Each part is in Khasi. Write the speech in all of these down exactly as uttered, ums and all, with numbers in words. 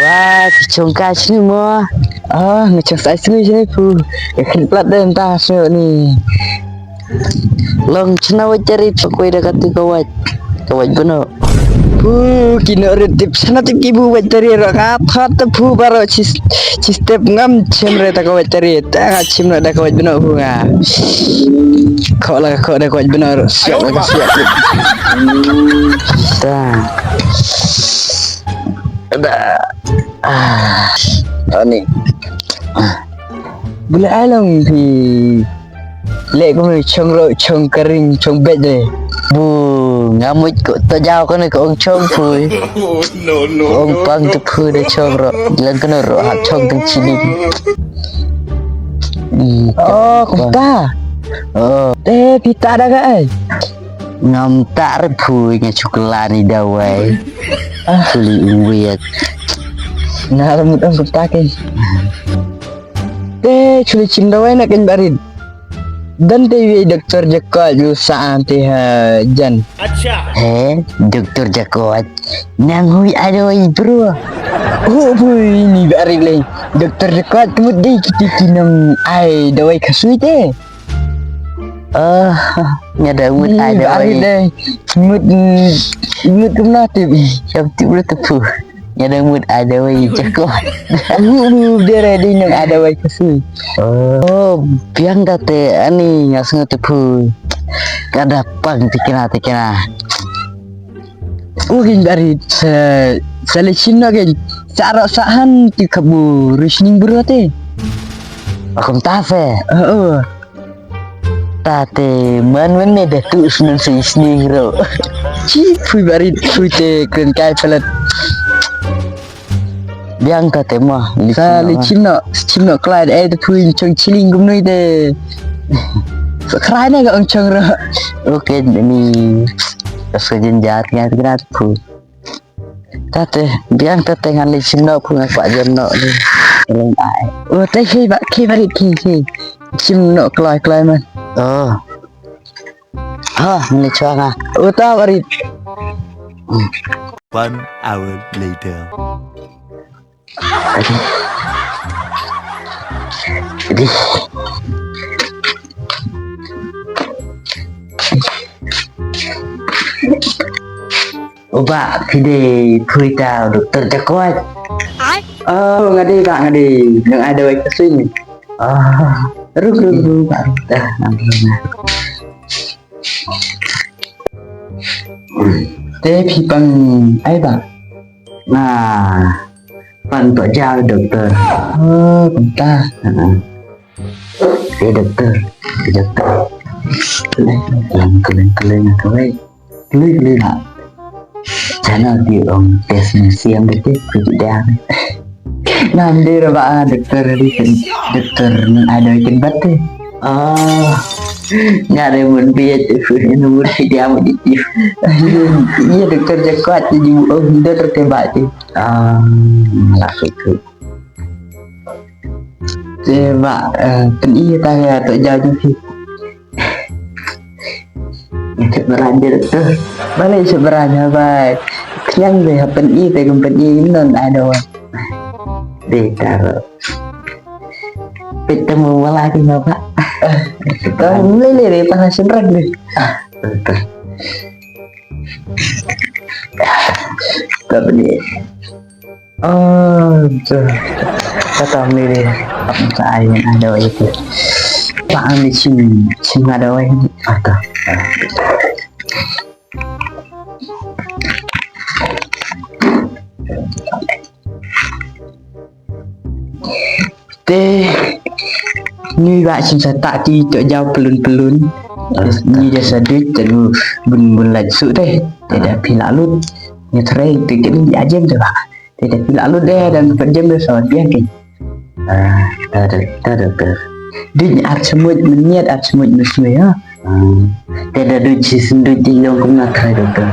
Ah, ka chong ka shini mo. Ah, nga chong sa shini shini phu. Ka khin plat den ta shini ni. Long chna wait tari chok wait da ka tu ka wait. Ka wait bano. Phu, ki no rit tip chna tip ki bu wait tari ro ka thot ta phu baro chis chis tip ngam chim re ta ka wait tari. Ta nga chim no da ka wait bano phu nga. Kho la kho da ka wait bano ro. Siap la ka siap. Ta. Da. Ah, ani. Bule ai long phi. Leh kumno chong ro chong karing chong bej de. Bu nga mut ko to jaw ko ne ko ong chong phui. No, no, ko ong no, pang no. To phui de chong ro. Lang ko ro hap chong tang chini. Hmm, oh, kumta. Oh. Te pita da ka ai. Ngam tak re phui nga chukla ni dawai. Ah. Kuli uwet. Nga la mut ong kumta ke. Te chuli chim dawai na ken barit. Dan te wi doktor jakot ju sa te ha jan. Acha. He, doktor jakot. Nang hui ai dawai bro. Hu phui ni barit le. Doktor jakot mut dei kiti ki nang ai dawai khasui te. Ah, nga dang mut ai dawai. Mut, mut kumno tip. Siap tip lu tepu. Nga dang mut ai dawai jakot. Mut, mut, dere dei nang ai dawai khasui. Oh, biang da te ani nga sngew tepu. Ka da pang tikna tikna. U ging dari sa sa le chim no ging. Sa ro sa han ti kabu risning bro te. Akum ta se. Oh, oh. Ta te man man ne da tu snen se isni ro. Chi phui barit phui te kren kai pelet. Biang ta te ma. Sa le chim no, chim no klai de, eh, te phui chong chiling gum nui te. Sa krai ne ga ong chong ro. Okay, ni. Ka sa jin jar nga te kena te phui. Ta te, biang ta te ngan le chim no phu nga kwah jem no ni. Long ai. Oh, te khei ba, khei barit khei, khei. Chim no kloi, kloi man. Oh. Ha, ngan le chwa nga. Oh, ta barit. One hour later. Aduh. Aduh. Uba phi dei phui ta doktor jakot. Ai. Oh, nga dei ba nga dei nang ai dawai khasui. Ah, ruk ruk ruk ba ruk ta nang ruk na. Te phi pang ai ba. Nga pang to jaw doktor. Oh, pang ta. Heeh. Te doktor, te doktor. Keleng keleng keleng keleng. Lui lui ba. Chana ti ong test ni siam de ti ku dia. Nam de ra ba doktor ri ken doktor nang ai dawai ken bat te. Ah. Nga de mun biet ku ni mun dia mun di. Iya doktor jakot ti ju ong doktor te ba ti. Ah, la ku. Te ba, eh, pyn-i ta ya to jaw ju ti. Nga khet baran de doktor. Balei shu baran ha bai. Kñiang de ha pyn-i te kum pyn-i non ai dawai. De kar. Pit te mo wala ki ma ba. Ka mlei le de pa ha shin rak de. Doktor. Ka pyn-i. Oh, tu. Kata ni dia. Apa ai ada itu. Pak ni sini, sini ada ai. Apa? Te ni ba shin sa ta ti to jaw pelun pelun. Ni dia sa dit te lu bun bun lait su te. Te da phi la lut. Ni trai te ke ni ajem te ba. Te da phi la lut de dan ka jem de sa biang ke. Ah, ta da ta da ta. Dit ar chmuit meniat ar chmuit mesmui ha. Hmm. Te da duit chi sen duit di long kum na trai doktor.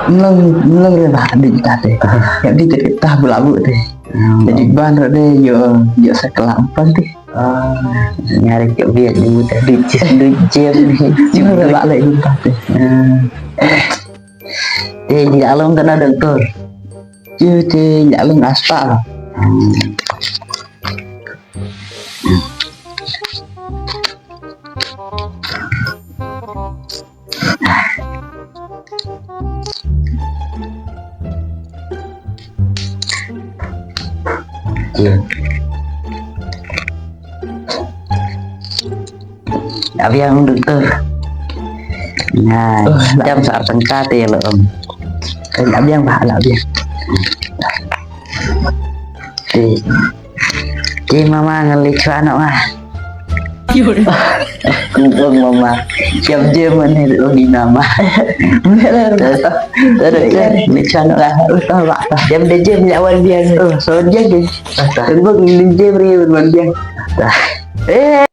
Mlong mlong re ba duit ta te. Ya duit te ta bula bu te. Hmm. Jadi ban re de yo yo sa kelam pan te. Ah, nyari ke biat ni muta duit chi sen duit jem ni. Cuma re ba le gun ta te. Hmm. Te di along kena doktor. Ïa te ïa leng aspah la. Ïa. Ïa biang doktor. Nah, jam sa tengka te lo om. Ïa biang bah, ïa biang. Te. Te mama ngan leit shuwa noh ma. Kong mama. Jam jam ni lo ni nama. Dah dah dah leit shuwa noh. Jam dah jam ïa wan biang. Oh, so biang ni. Tengok ni jam ri wan biang. Eh.